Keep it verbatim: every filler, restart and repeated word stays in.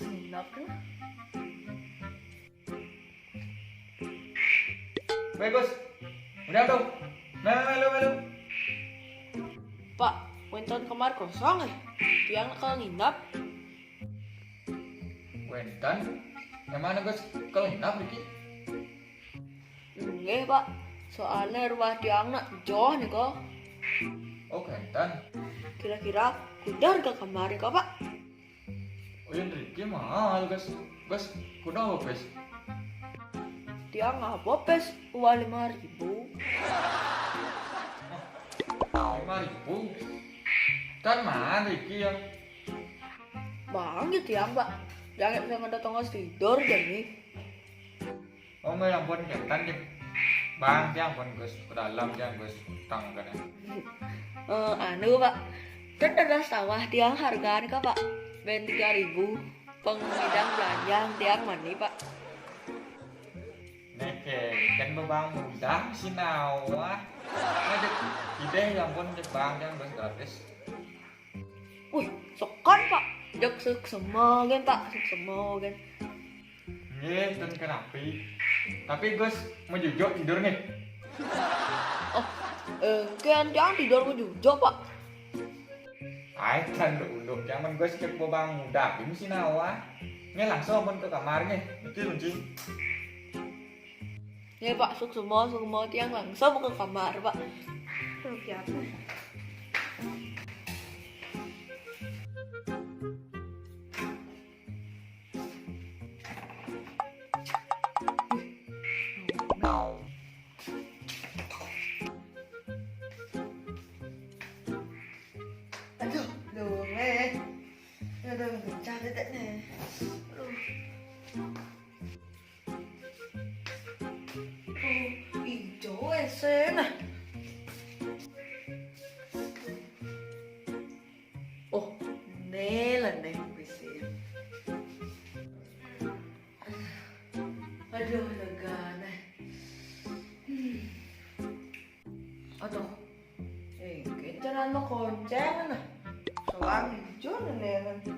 Nginep kan? Bagus. Udah tuh. Nah, melu, melu. Pak, wénten kamar kosong eh. Tiang nak nginep. Wénten. Yang mana, Gus? Kalau nginep, Riki? Nggih, Pak. Soalnya rumah tiang nak joh nih kok. Oh, kénten. Kira-kira kuda ka kamar nih kok, Pak? Oh, yang Riki mahal, Gus. Gus, kuda apa, Gus? Tiang apa pes uang lima ribu? Lima ribu. Kan mana Riki yang Bang gitu ya, Pak. Jangan bisa ngedatang tidur jadi. Oh, nggak, yang pun kénten, Dik. Bang, yang pun Gus, ke dalam, yang Gus, utang kan ya. Eh, anu, Pak. Kan ada sawah tiang harganya kok, Pak. Ben tiga ribu. Pengidang belanjang tiang mani, Pak. Nek, kan bebang mudah si nawa. Nah, Dik, ide yang pun Dik Bang, yang Gus gratis. Wih, sokan, Pak. Jek suksema gen, Pak. Suksema gen. Nggih, ten kenapi. Tapi Gus mau jujuk tidur nih. Eh, kan tiang tidur mau jujuk, Pak. Ai, kan dulu jangan Gus cek bebang mudah, bim si nawa. Nggih, langsung pun ke kamar nih. Itu kunci. Ya, Pak, suksema, suksema tiang langsung ke kamar, Pak. Aduh, lu, eh. Aduh, pecah tetek nih. Aduh. Oh, ijo esen ah. Oh, nih lah nih bisa. Aduh, lega nih. Hmm. Aduh. Eh, kencanan mau konceng nah. Soang ijo nih.